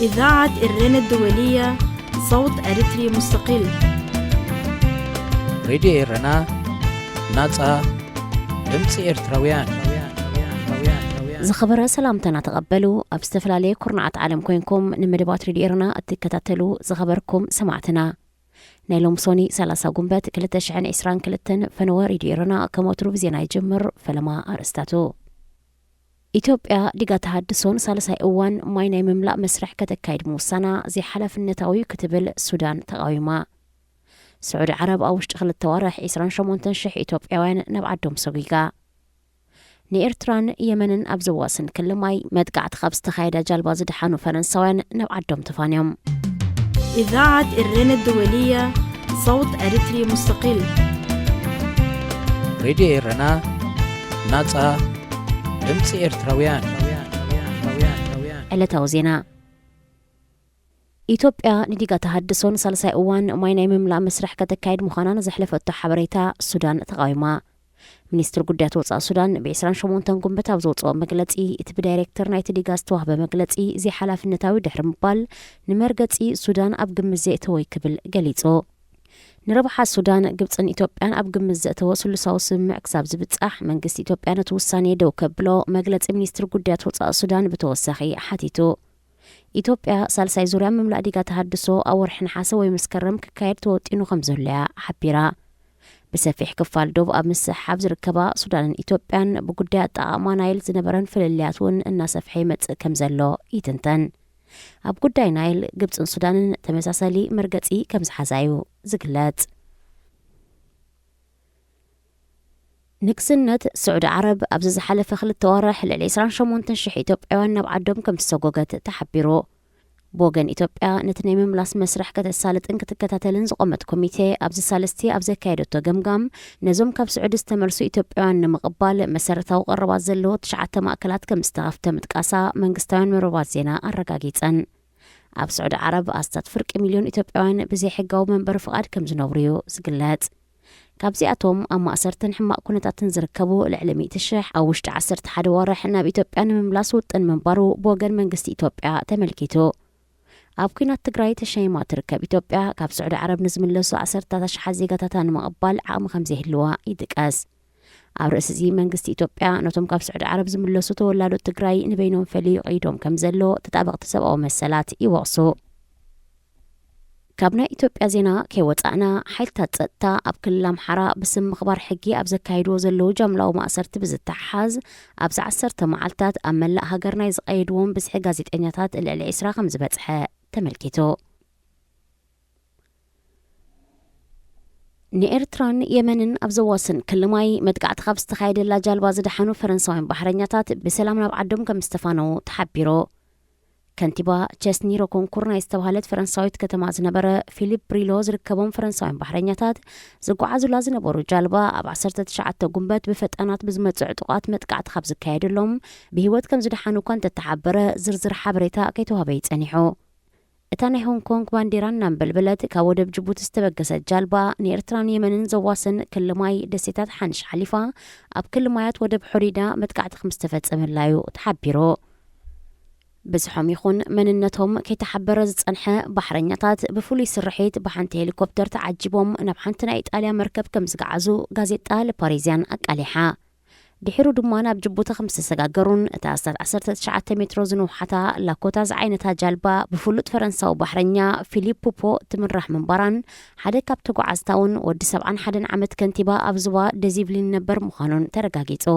إذاعة إرينا الدولية، صوت أريتري مستقل. ሬድዮ ኤረና፣ ናጻ ድምጺ ኤርትራውያን። ዝኸበረ ሰላምታና ተቐበሉ። ኣብ ዝተፈላለየ ኩርናዓት ዓለም ኮይንኩም ንመደባት ሬድዮ ኤረና እትከታተሉ ዝኸበርኩም ሰማዕትና፣ ናይ ሎም ሶኒ ሰላሳ ጉንበት ክልተ ሽሕን ዕስራን ክልተን ፈነወ ሬድዮ ኤረና ከም ወትሩ ብዜና ይጅምር። ፈለማ ኣርእስታቱ። ኢትዮጵያ ዲጋ ተሃድሶን ሳልሳይ እዋን ማይ ናይ ምምላእ መስርሕ ከተካይድ ምውሳና ዘይሓላፍነታዊ እዩ ክትብል ሱዳን ተቓዊማ። ስዑዲ ዓረብ ኣብ ውሽጢ ክልተ ዋርሕ ዕስራን ሸሞንተን ሽሕ ኢትዮጵያውያን ናብ ዓዶም ሰጒጋ። ንኤርትራን የመንን ኣብ ዘዋስን ክሊ ማይ መጥቃዕቲ ካብ ዝተኻየዳ ጃልባ ዝደሓኑ ፈረንሳውያን ናብ ዓዶም ተፋንዮም። إذاعة إرينا الدولية، صوت أريتري مستقل. ሬድዮ ኤረና፣ ናጻ ድምጺ ኤርትራውያን። ዕለታዊ ዜና። ኢትዮጵያ ንዲጋ ተሃድሶን ሳልሳይ እዋን ማይ ናይ ምምላእ መስርሕ ከተካይድ ምዃና ንዘሕለፈቶ ሓበሬታ ሱዳን ተቓዊማ። ሚኒስትር ጉዳያት ወጻኢ ሱዳን ብ ዕስራን ሸሞንተን ጉንበት ኣብ ዘውጽኦ መግለጺ፣ እቲ ብዳይሬክተር ናይቲ ዲጋ ዝተዋህበ መግለጺ ዘይሓላፍነታዊ ድሕሪ ምባል፣ ንመርገጺ ሱዳን ኣብ ግምት ዘየእተወ ክብል ገሊጹ። ንረብሓ ሱዳን፣ ግብጽን ኢትዮጵያን ኣብ ግምት ዘእተወ ስሉሳዊ ስምምዕ ክሳብ ዝብጻሕ፣ መንግስቲ ኢትዮጵያ ነቲ ውሳኔ ደው ከብሎ መግለጺ ሚኒስትር ጉዳያት ወጻኢ ሱዳን ብተወሳኺ ሓቲቱ። ኢትዮጵያ ሳልሳይ ዙርያ ምምላእ ዲጋ ተሃድሶ ኣብ ወርሒ ነሓሰ ወይ መስከረም ክካየድ ተወጢኑ ከም ዘሎ እያ ሓቢራ። ብሰፊሕ ክፋል ዶብ ኣብ ምስሕሓብ ዝርከባ ሱዳንን ኢትዮጵያን ብጉዳይ ኣጠቓቕማ ናይል ዝነበረን ፍልልያት እውን እናሰፍሐ ይመጽእ ከም ዘሎ ይትንተን። ኣብ ጉዳይ ናይል ግብጽን ሱዳንን ተመሳሳሊ መርገጺ ከም ዝሓዛ እዩ ዝግለጽ። ንግስነት ስዑዲ ዓረብ ኣብዚ ዝሓለፈ ክልተ ወርሕ ልዕሊ ዕስራን ሸሞንተን ሽሕ ኢትዮጵያውያን ናብ ዓዶም ከም ዝሰጎገት ተሓቢሩ። ብወገን ኢትዮጵያ ነቲ ናይ ምምላስ መስርሕ ከተሳልጥን ክትከታተልን ዝቖመት ኮሚቴ ኣብዚ ሳልስቲ ኣብ ዘካየደቶ ገምጋም ነዞም ካብ ስዑዲ ዝተመልሱ ኢትዮጵያውያን ንምቕባል መሰረታዊ ቀረባት ዘለዎ ትሽዓተ ማእከላት ከም ዝተኸፍተ ምጥቃሳ መንግስታውያን መርበባት ዜና ኣረጋጊጸን። ኣብ ስዑዲ ዓረብ ኣስታት ፍርቂ ሚልዮን ኢትዮጵያውያን ብዘይሕጋዊ መንበሪ ፍቓድ ከም ዝነብሩ እዩ ዝግለጽ። ካብዚኣቶም ኣብ ማእሰርትን ሕማቕ ኩነታትን ዝርከቡ ልዕሊ ሚእቲ ሽሕ ኣብ ውሽጢ ዓሰርተ ሓደ ወርሕ ናብ ኢትዮጵያ ንምምላስ ውጥን ምንባሩ ብወገን መንግስቲ ኢትዮጵያ ተመልኪቱ። ኣብ ኲናት ትግራይ ተሸይማ ትርከብ ኢትዮጵያ ካብ ስዑዲ ዓረብ ንዝምለሱ ዓሰርታት ኣሽሓት ዜጋታታ ንምቕባል ዓቕሚ ከም ዘይህልዋ ይጥቀስ። ኣብ ርእሲ እዚ መንግስቲ ኢትዮጵያ ነቶም ካብ ስዑዲ ዓረብ ዝምለሱ ተወላዶ ትግራይ ንበይኖም ፈልዩ ይቐይዶም ከም ዘሎ ተጣበቕቲ ሰብኣዊ መሰላት ይወቕሱ። ካብ ናይ ኢትዮጵያ ዜና ከይወጻእና፣ ሓይልታት ጸጥታ ኣብ ክልል ኣምሓራ ብስም ምኽባር ሕጊ ኣብ ዘካይድዎ ዘለዉ ጃምላዊ ማእሰርቲ ብዝተሓሓዝ ኣብዚ ዓሰርተ መዓልታት ኣብ መላእ ሃገር ናይ ዝቐየድዎም ብዝሒ ጋዜጠኛታት ልዕሊ ዕስራ ከም ዝበጽሐ ተመልኪቱ። ንኤርትራን የመንን ኣብ ዘዋስን ክሊ ማይ መጥቃዕቲ ካብ ዝተኻየደላ ጃልባ ዝደሓኑ ፈረንሳውያን ባሕረኛታት ብሰላም ናብ ዓዶም ከም ዝተፋነዉ ተሓቢሩ። ከንቲባ ቸስኒ ሮኮንኩር ናይ ዝተባህለት ፈረንሳዊት ከተማ ዝነበረ ፊሊፕ ብሪሎ ዝርከቦም ፈረንሳውያን ባሕረኛታት ዝጓዓዙላ ዝነበሩ ጃልባ ኣብ ዓሰርተ ትሽዓተ ጉንበት ብፈጣናት ብዝመጹ ዕጡቓት መጥቃዕቲ ካብ ዝካየደሎም ብህይወት ከም ዝደሓኑ እኳ እንተተሓበረ ዝርዝር ሓበሬታ ከይተዋህበ እዩ ጸኒሑ። እታ ናይ ሆንግ ኮንግ ባንዴራ እናንበልበለት ካብ ወደብ ጅቡቲ ዝተበገሰት ጃልባ ንኤርትራን የመንን ዘዋስን ክሊ ማይ ደሴታት ሓንሽ ሓሊፋ ኣብ ክሊ ማያት ወደብ ሖዲዳ መጥቃዕቲ ከም ዝተፈጸመላ እዩ ተሓቢሩ። ብዝሖም ይኹን መንነቶም ከይተሓበረ ዝጸንሐ ባሕረኛታት ብፍሉይ ስርሒት ብሓንቲ ሄሊኮፕተር ተዓጂቦም ናብ ሓንቲ ናይ ኢጣልያ መርከብ ከም ዝገዓዙ ጋዜጣ ለፓሪዝያን ኣቃሊሓ። ድሒሩ ድማ ናብ ጅቡቲ ከም ዝተሰጋገሩን እታ ኣስታት ዓሰርተ ትሽዓተ ሜትሮ ዝንውሓታ ላኮታ ዝዓይነታ ጃልባ ብፍሉጥ ፈረንሳዊ ባሕረኛ ፊሊፕ ፑፖ ትምራሕ ምንባራን ሓደ ካብ ተጓዓዝታ እውን ወዲ ሰብዓን ሓደን ዓመት ከንቲባ ኣብ ዞባ ደዚቭሊን ነበር ምዃኑን ተረጋጊጹ።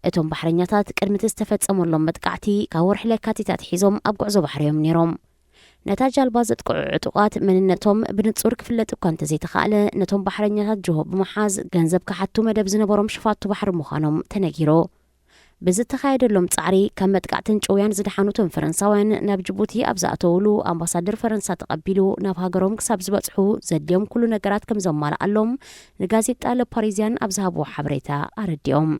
እቶም ባሕረኛታት ቅድሚ እቲ ዝተፈጸመሎም መጥቃዕቲ ካብ ወርሒ ለካቲት ኣትሒዞም ኣብ ጉዕዞ ባሕሪ እዮም ነይሮም። ነታ ጃልባ ዘጥቅዑ ዕጡቓት መንነቶም ብንጹር ክፍለጥ እኳ እንተዘይተኻእለ፣ ነቶም ባሕረኛታት ጅሆ ብምሓዝ ገንዘብ ክሓቱ መደብ ዝነበሮም ሽፋቱ ባሕሪ ምዃኖም ተነጊሩ። ብዝተኻየደሎም ጻዕሪ ካብ መጥቃዕትን ጭውያን ዝደሓኑ እቶም ፈረንሳውያን ናብ ጅቡቲ ኣብ ዝኣተውሉ ኣምባሳደር ፈረንሳ ተቐቢሉ ናብ ሃገሮም ክሳብ ዝበጽሑ ዘድልዮም ኩሉ ነገራት ከም ዘማልኣሎም ንጋዜጣ ለፓሪዝያን ኣብ ዝሃብዎ ሓበሬታ ኣረዲኦም።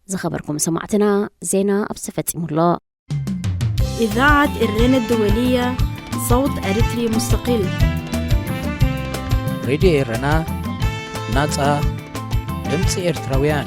ዝኸበርኩም ሰማዕትና፣ ዜና ኣብዚ ተፈጺሙ ኣሎ። إذاعة إرينا الدولية، صوت أريتري مستقل. ሬድዮ ኤረና፣ ናጻ ድምጺ ኤርትራውያን።